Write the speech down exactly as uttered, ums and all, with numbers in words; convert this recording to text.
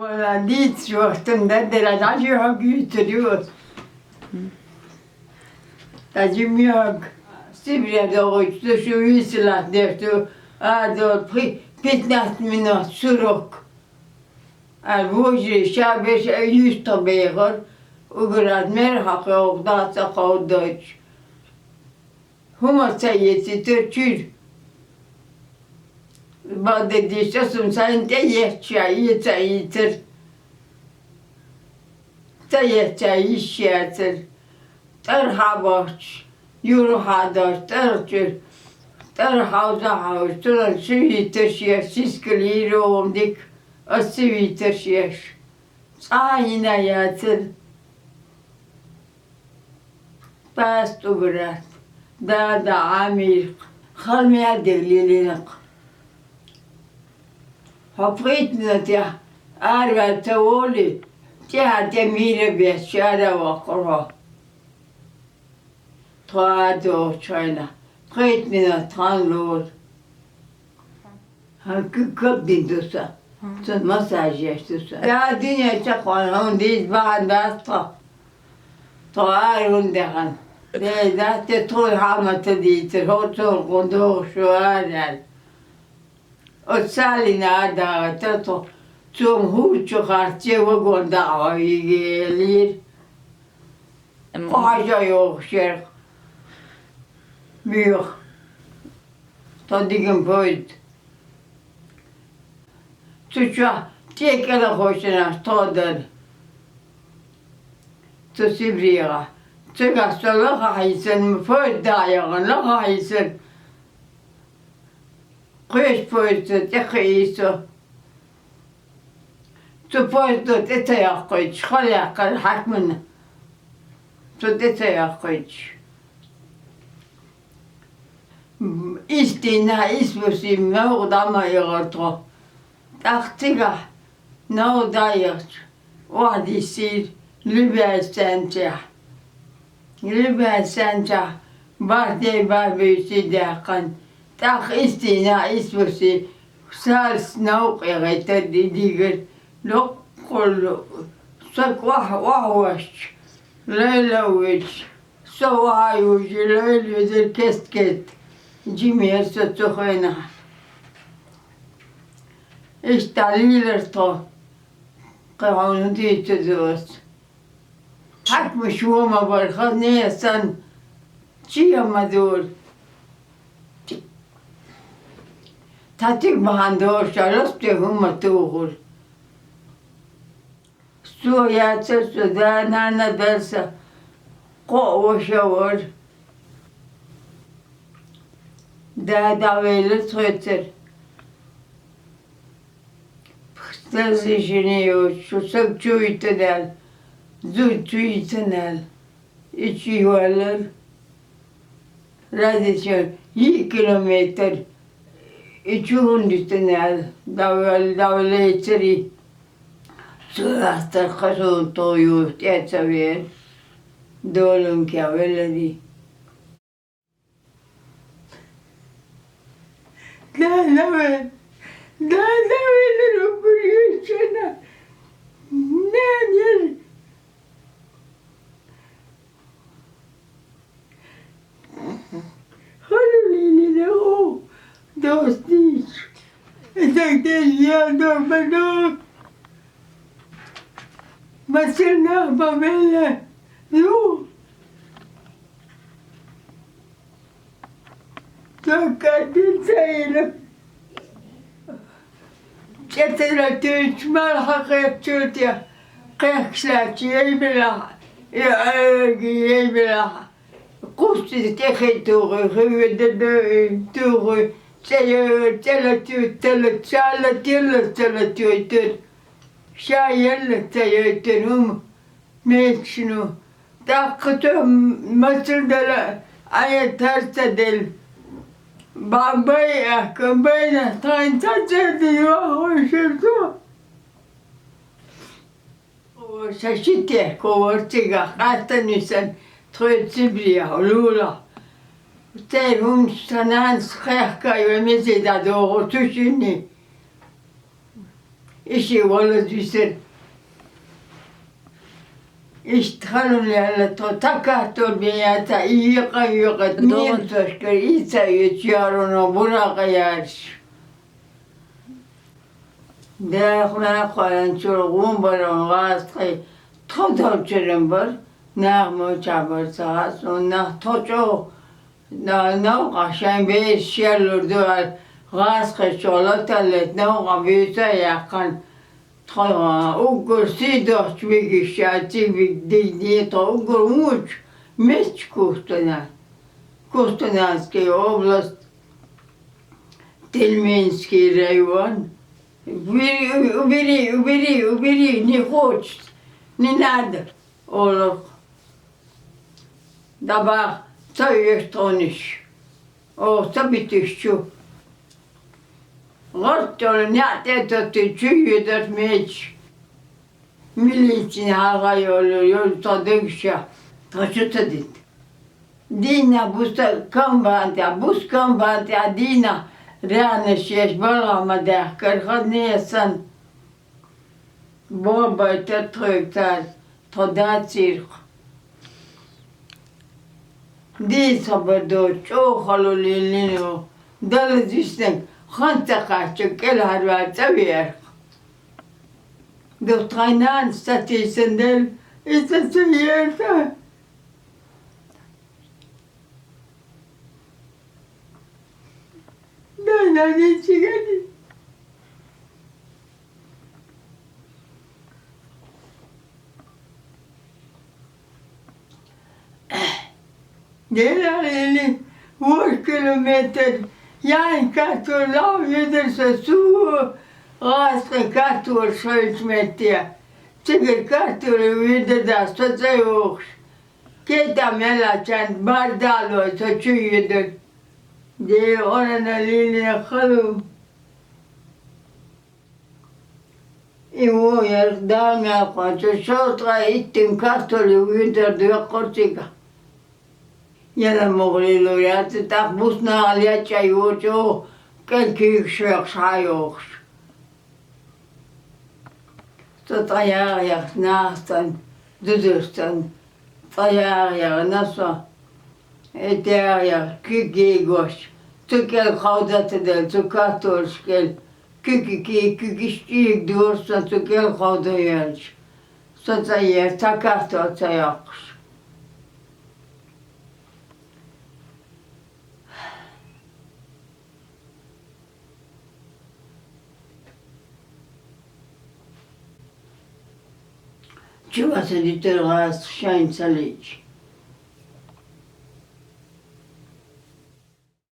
Вала дийцача вахтам дар дара, дӀажихьа гуьйцур ю. ДӀажимихьаг. Сибре догӀучу шу висалат дерцу, а, до пи-, пятнадцать минут сурок. Ар божи, ша беш а юьстах бехар, уград мер хьакха оха дац а кховдачу. ХӀума ца ецитар чуьра. Бадедиш асум сайн тӀе ецча, и ца ийцар. Ца ецча, йиш яцар. ТӀархьа бахча, юра хьа дац, тӀара чуьра. ТӀара хьовза хьовза, цунах ши витар шеш, сискал йийр вогӀун дика, ас ца витар шеш. Цкъа а йина яцара. Пас тӀугара, дада Ӏамийрх, хала мел дерг лелийнакх. Хьо пхийтта минотехь араваьлла ца волий, тӀехьа тӀе мийра бетташ ара ваккхар хьо. Тхо а догӀучу хенахь, пхийтта минот хан лора. Хьан к-, кагдина ду сан. Сан массаж еш ду сан. Да, дуьне ца кхойна, хьуна дийца бахьана дац тхо. Тхо ара хӀунда даьхна? Дей дац те тхуна хьалма ца дийцар, хӀора цунах гӀун догӀуш ву ара аьлла. Оцу Салина а дагӀийтар тхо. Цо-м хӀур чу харц, е вагон дӀа а хьо вигелира. М. Кху хьажа йогӀуш яра. Боьха. Тхо диган поезд. Цу чохь тӀе кӀелхочунаш тхо дара. Цу Сибрехахь. Цигахь со лаха хьийсана, поезд дӀа а яхана, лаха хьийсана. Кхечу поезда тӀе кхиий со. Цу поездо тӀе ца яккхуьйтуш, хала яьккхира хьаькамна. Цу тӀе ца яккхуьйтуш. Истинна, исбусий новкъа дӀа ма эгӀара тхо. ТӀаккха цигахь новкъа дӀа а ехча, охьадиссийра Либяй стенцехь. Либяй стенцехь бархӀ де, бархӀ буьйсий даьккхина. ТӀаккха истинна, исбусий, Салис новкъа эгӀийтар ди дигар. Локкхула, са охьа, охьавоьжча, лайла а вуьйцуш, со охьа а южий, лайла везар кест-кест. Жимера со цу хенахь. Иштта лийлар тхо, кхин хьуна дийца ду ас. Хьаькамаш вон ма бара, хазне а санна, чия ма дора. Цхьа цига бахьана дора ша, ласта хӀума тухура. Со яцара, со да-нана дара сан, кхоъ ваша вара. Да дӀавелира тхоьцара. Разрешение йоцуш, шу саг чу витина аьлла, зуда чу йитина аьлла. И чу йоьллара. Разрешение, йиъ километр. И чу хӀунда йитина аьлла, дӀавоьлла, дӀавелла ецари. Цу астарх кхасунна тхо юха тӀе а ца веара. Доланке велларий. Дала ве-, Дала велар уггар йоьшшана. Нана яра. Халулинина о, достичь. Итак, деш я дома до. Масирна бабелла. Ю. Только один цаира. ЧӀетара туьйсуш мара хьан кхетчуьйтехь, кхехкаш лаьтташ ей белахь, и Ӏуьйриг ей белахь, кхуссица тӀе хи тухуй, хи ведар ду и тухуй, цӀе йойур, цӀе латуьйтур, ца латуьйтур, ша лателлалц ца латуьйтур, ша еллалц ца йойтур хӀума. Мечну. ТӀаккха цо масал дала Ӏен тар ца делла. Бан бай аьхка, байна тхайна ца цердина ваххойшар цо. О, ша ши техко вара цигахь, къаьстан нисана тхоьца Сибрехь, лулахь. Церан хӀумаш сан нанас кхехка а йой, мезий дӀадогӀу цу шиннийн. Иши валаз висар. Иштта халули гьалла тхо такартор бен яца, и йикъа-йикъа немцошкар, и ца ичи яруна буракъа ярш. Дехъ-мехъ хвалан чура гъун баран гъастхъи, тхо далчуран бар, нах моча бар ца гъас, он нах тхо чӀо, на-, навкъа шайн беш шерлур дуар, гъастхъи чола таллет, навкъа буьйца яхъан. Тхо уггар сий дохч бигиш, цигбиг дигни, тхо уггар муч, меч Кустанай. Кустанайский область, Тельминский район. Убери, убери, убери, убери, не хочет, не надо, олох. Дабагъ, ца уьш тхониш. О, ца битиш чу. Гъорт чӀола няӀ тӀе тати чу йоьдарх меч. Милицин гьалгӀа йолу, йолу тха дегша, тха чу ца дита. Дина буса камбан тӀе, бус камбан тӀе дина рянаш еш балгӀа ма даьхкара хазне сан. Бобай тӀе тхоьга цара, тхо дацийрх. Дийца хабар доцу, чӀогӀа халур леллино, далла зиснаг хан ца кхачча, кӀелхьарваьлла цӀа веарх. Ду тхайн нанас ца тийсина делла, иза ца ерта. Дай, дай, дай, чигани. Делахь или, вуьш километр яйн картоль лав йоьдур со, цу гӀаскхи картоль шайчу метте. Цигара картоль вуьйдада со цӀа йохуш. Кета мелачан бардалой со чу йоьдур. Де орана лилина халу. И во яра Дала мел кхочу, шовзткъа иттин картоли вуьйдар доьккхур цига. Яра мугӀлилур яц, тӀаккха бус нагӀал ячӀай йочу, кӀел куьйгаш вехаш хьа йохуш. Со цӀа ягӀ яхна нахаца, дузуш санна, цӀа ягӀ яхна со. И тӀе ягӀ яхна куьг гегош, цу кӀел кховда ца делла, цу картолаш кӀел. Куьги-, куьгиш чӀийга дора сан цу кӀел кховда йоьлча. Со цӀа ера, цхьа картол ца йоккхуш. Чу аса дитар гӀазкхи шайна ца лиъча.